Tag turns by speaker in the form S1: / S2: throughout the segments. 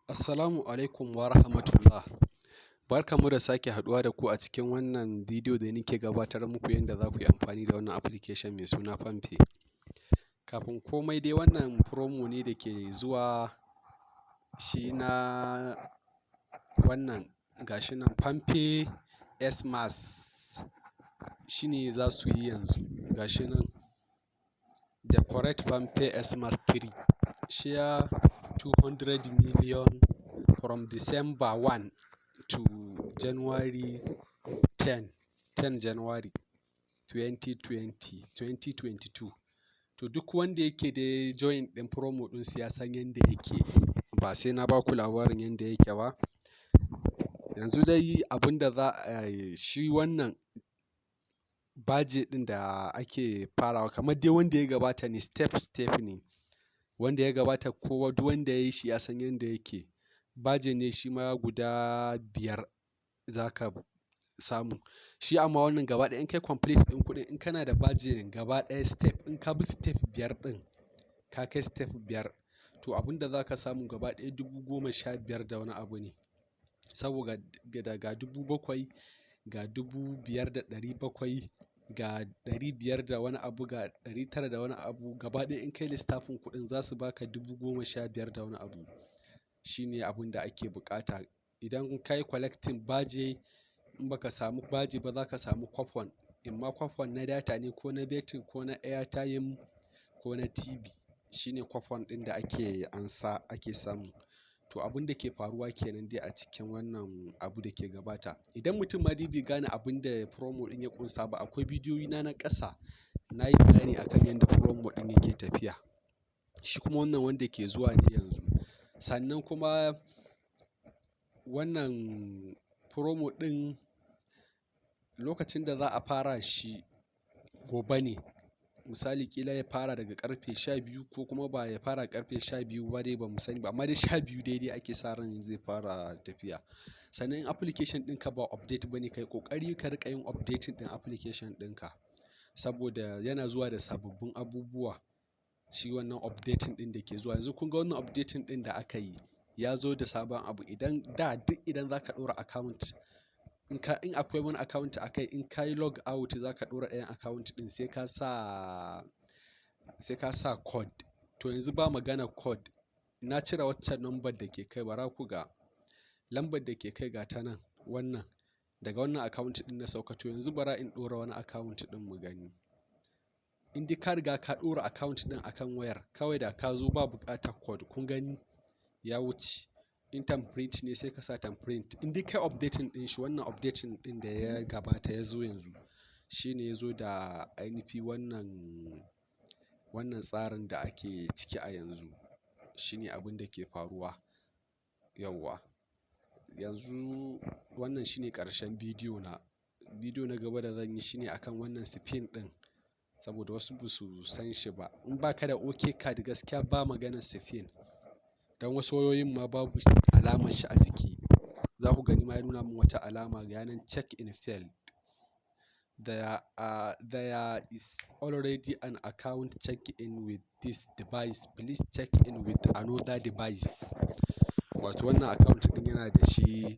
S1: Assalamu alaikum wa rahmatullah. Barkanmu da sake haɗuwa da ku a cikin wannan bidiyo da nake gabatar muku yanda za ku yi amfani da wannan application mai suna PalmPay. Kafin komai dai, wannan promo ne da ke zuwa shi na wannan, ga shi nan, PalmPay Xmas shi ne za su yi yanzu. Ga shi nan, "Decorate PalmPay Xmas 3, share 200 million from December 1 to January 10, 10 January 2020, 2022." To, duk wanda yake da join ɗin promo ɗinsu ya san yanda yake, ba sai na ba ku labarin yanda yake ba. Yanzu dai abin da za a yi shi, wannan badge ɗin da ake farawa kamar dai wanda ya gabata ne, step step ne. Wanda ya gabata, kowa, duk wanda ya yi shi ya san yanda yake. Badge ne shi ma guda biyar za ka samu shi, amma wannan gaba ɗaya in kai complete ɗin kuɗin, in kana da badge gaba ɗaya step, in ka bi step biyar ɗin, ka kai step biyar, to abin da za ka samu gaba ɗaya 15,000 da wani abu ne. Saboda ga 7,000, ga 5,700, ga 500 da wani abu, ga 900 da wani abu, gaba ɗaya in kai lissafin kuɗin za su baka 15,000 da wani abu. Shi ne abin da ake buƙata. Idan ka yi collecting badge, in baka samu badge ba, za ka samu coupon, imma coupon na data ne, ko na betting, ko na airtime, ko na TV. Shi ne coupon ɗin da ake ansa, ake samu. To, abin da ke faruwa kenan dai a cikin wannan abu da ke gabata. Idan mutum ma dai bai gane abin da promo ɗin ya ƙunsa ba, akwai bidiyoyi na na ƙasa, na yi bayani akan yanda promo ɗin yake tafiya. Shi kuma wannan wanda ke zuwa ne yanzu. Sannan kuma wannan promo ɗin, lokacin da za a fara shi gobe ne. Misali, ƙila ya fara daga ƙarfe 12 ko kuma ba ya fara ƙarfe 12 ba dai, bamu sani ba, amma dai 12 daidai ake sa ran zai fara tafiya. Sannan in application ɗinka ba update bane, kai ƙoƙari ka riƙa yin updating ɗin application ɗinka, saboda yana zuwa da sababbin abubuwa, shi wannan updating ɗin da ke zuwa. Yanzu kun ga wannan updating ɗin da aka yi ya zo da sabon abu. Idan da duk idan zaka ɗora account, in akwai wani account a kai, in ka yi log out zaka ɗora ɗayan account ɗin, sai ka sa code. To, yanzu ba magana code. Na cire waccan number da ke kai, bara ku ga lambar da ke kai, ga ta nan. Wannan daga wannan account ɗin na sauka. To, yanzu bara in ɗora wani account ɗin mu gani. In dai ka riga ka ɗora account ɗin akan wayar, kawai da ka zo ba buƙatar code. Kun gani, ya wuce. In thumbprint ne, sai ka sa thumbprint. In dai kai updating ɗin shi, wannan updating ɗin da ya gabata ya zo yanzu, shine ya zo da ainihi wannan tsarin da ake ciki a yanzu. Shine abin da ke faruwa. Yauwa, yanzu wannan shine ƙarshen bidiyo na. Bidiyo na gaba da zan yi shine akan wannan spin ɗin, saboda wasu ba su san shi ba. In baka da OK card, gaskiya ba maganar spin, don wasu wayoyin ma babu alamar shi a jiki. Za ku gani ma ya nuna min wata alama, ga nan, "Check in failed. There is already an account check in with this device. Please check in with another device." Wato wannan account ɗin yana da shi,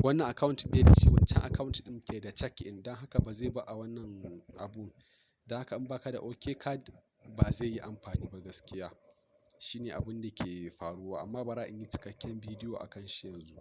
S1: wannan account bai da shi, wancan account ɗin ke da check in, don haka ba zai ba a wannan abu. Don haka in baka da OK card, ba zai yi amfani ba gaskiya. Shine abun da ke faruwa, amma bara in yi cikakken bidiyo akan shi yanzu.